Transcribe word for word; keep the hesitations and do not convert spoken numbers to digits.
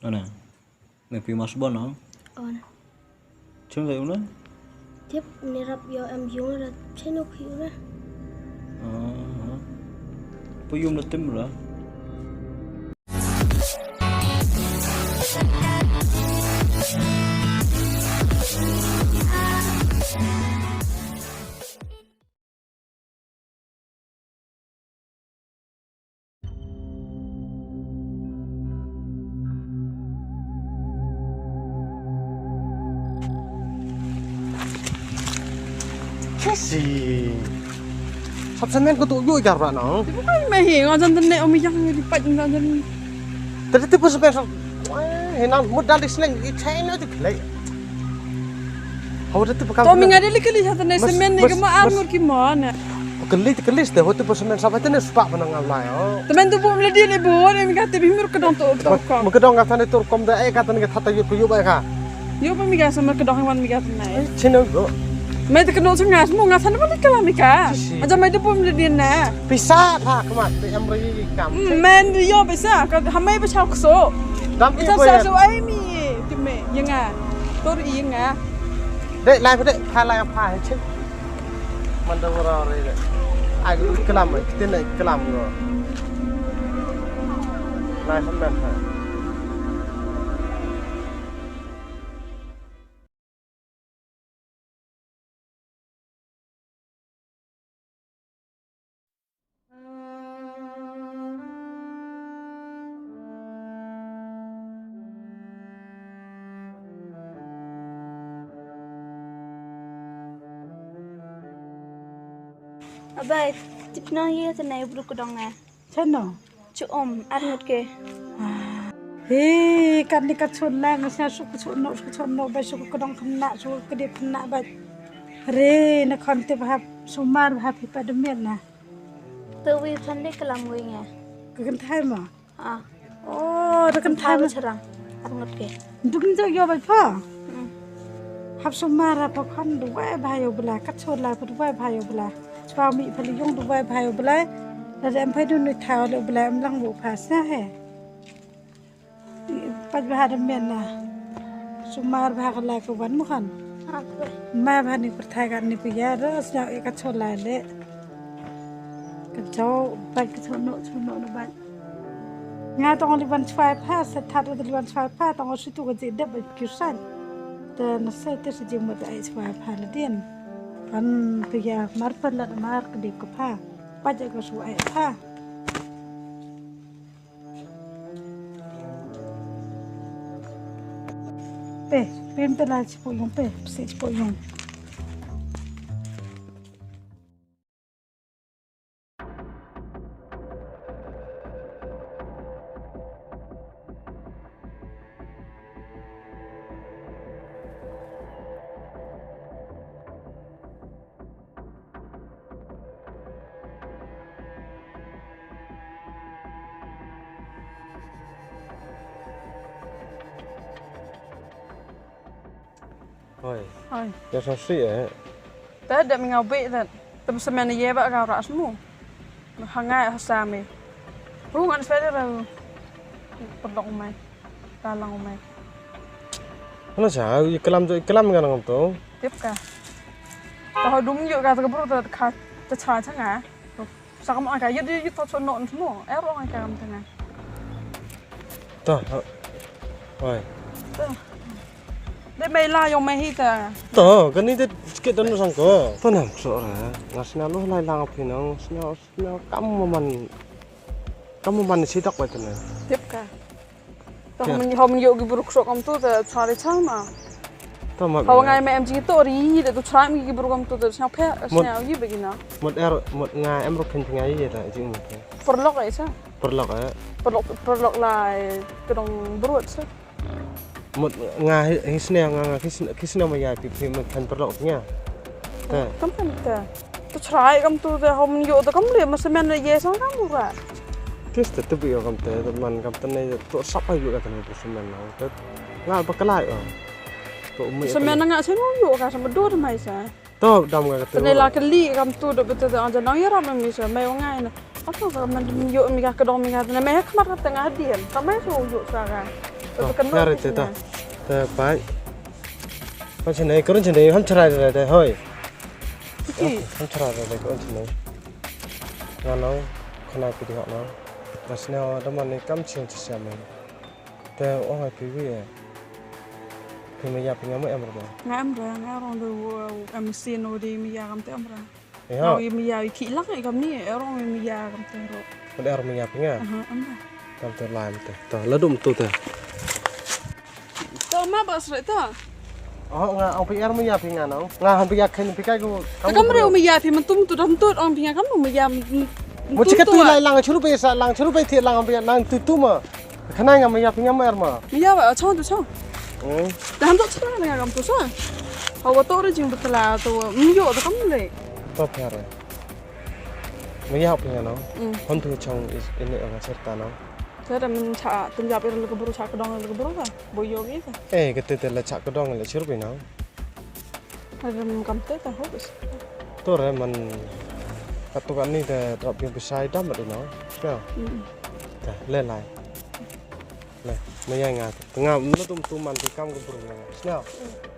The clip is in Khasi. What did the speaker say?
Ana. Ne phi mas bon na? Ana. Chim dai una? Tip ne rap yo em yung ra cheno phi una. Ah. Pu yum na tim ra. Kesi. Sap semen ko tu yui kar ba no. Bukan meh, ngajan tene umi yang di pat ngajan. Tadi tu pun semen sap. Wah, hinan mudal di seleng di China tu kelai. Hau da tu bakal. To mi ngade li kali sat ne semen ne kema ar ngur ki mon. Kali kali ste hotu pun semen sap tene spak menang ngai. Temen tu bu mle di le bu ne mi kate bi mir kedong tu. Muk kedong kata ne tur kom da eh kata ne kata yu yu ba ka. Yu ba mi ga sama kedong wan mi ga tene. Chino go. Mai te kedong sungas mu ngas ne ba ni kala mi ka. Aja mai de bu mle di ne. Pisa pha kma te em ri kam. Men yo pisa ka hamai ba chau kso. Dam i. Ita sa so ai mi. Ti me, ïa nga. Tor i ïa nga. Dek, lai dek, pha lai pha, cik. Manda wara re dek. Ai, klam, kitin ai klam ro. Lai sampan pha. Abai, tip no ye te nai bru kedong eh. Chano? Chu om, ar ngut ke. He, kan ni ka chun la, nga sha shu ka chun no, shu ka chun no, ba shu ka dong khynnah, shu ka dei khynnah ba. Re, na khon te ba hap sumar ba hap hi pa de miet na. Te wi phan de kalam wi nge. Ka kynthai ma. Ah. Oh, da kynthai ma. Charang. Ar ngut ke. Duk ni jok yo ba pha. Hmm. Hap sumar hap khon duwai ba yo bla, ka chun la ba duwai ba yo bla. Chwa mi pha li yong duwai ba yo bla. Da em pha du ni thaw le bla em lang bu pha sa he. Pat bha da men na. Sumar bha ka lai ka wan mu khan. Ma bha ni pyrthai kan ni pya da sñiaw e ka chon lai le. Ka chau pat ka chon no chon no no bat. Nga tong li ban chwai pha sa that li ban chwai pha tong su tu ka ji dep ba kyu san. Ta na sai te sa ji mo da ai chwai pha la dien. Kan pya mar pa la mar ka dip ka pha. Pat ja ka su ai pha. Pe, pe mte la chipo yung pe, psi chipo yung. Hoi. Hoi. Ya sa si eh. Ta da mi ngau be ta. Tam semen ye ba ka ra smu. Hangai ha sa me. Ru ngan sa da. Perdok mai. Talang mai. Ano sa, i kalam tu, i kalam ngan ngam tu. Tip ka. Ta ho dum yu ka ta ka bru ta ka ta cha cha nga. Sa kam ka yit yit to so no no. Er ong ka kam ta nga. Ta. Oi. Ta. De mai la yong mai hi ta. Ta, kani de skit don sang ko. Ta nam so ra. Ngas na lo lai lang phi nang. Sna sna kam man. Kam man si dak wa ta na. Tip ka. Ta hom hom yo gi buruk sok am tu ta chari chang na. Ta ma. Hawa ngai me em ji to ri de tu chari mi gi buruk am tu ta sna phe sna yi begina. Mot er mot nga em ruk phen ngai ye ta ji mo. Perlok ai sa. Perlok ai. Perlok perlok lai kedong berut sa. Mot nga hi sna nga nga ki sna ma ya pi pi phen perlok nya. Ta. Kam kan ta. Tu chrai kam tu ta hom yo ta kam le ma semen ye sang kam bu ra. Tis ta tu bi yo kam ta man kam ta ne tu sap ha yo ka ta ne tu semen na. Ta nga ba kalai o. Tu mi. Semen nga seng yo ka sama dur mai sa. To dam ka tu. Tene la kali kam tu do betul tu aja nang yaram mi sa mai wa ngai na. Apa ka man yo mi ka kedong mi ka tene mai khmat ka tengah dien. Ka mai so yo sa ka. Te kan nar te ta. Te pai. Kan chene, kan chene, ham chrai re te hoi. Ham chrai re te kan chene. Nga nong, khana phi di hok nong. Ba sne da man ni kam ching chi siam. Te ong ai phi wi e. Phi maya phi nga mo em re. Nga em re, nga rong de em si no de maya kam te em re. Ïa. Rong i maya i ki lang i kam ni, rong i maya kam te ro. Pad er maya phi nga. Aha, em re. Kam te lai te. Ta la dum tu te. To ma bas re to. Oh, nga ong phi er maya phi nga nong. Nga han phi ya khen phi kai ko. Kam re maya phi man tum tu dam tu ong phi nga kam maya. Mo chika tu lai lang churu pe sa lang churu pe thi lang phi nang tu tu ma. Khana nga maya phi nga ma er ma. Maya ba chong tu chong. Hmm. Dam tu chong nga kam tu sa. Hawa to re jing betla tu. Myo tu kam le. To phi re. Maya phi nga nong. Hmm. Hon tu chong is ini nga cerita nong. Sa da men cha, tin jap ir le keburu cha kedong le keburu sa. Boyo ge sa. Eh, kete te le cha kedong le chir phi nong. Ada men kam te ta ho bes. To re man. Katu kan ni te drop yung besai dam di nong. Ka. Hmm. Ta le lai. Le, maya nga. Nga no tum tum man ti kam keburu nga. Sna. Hmm.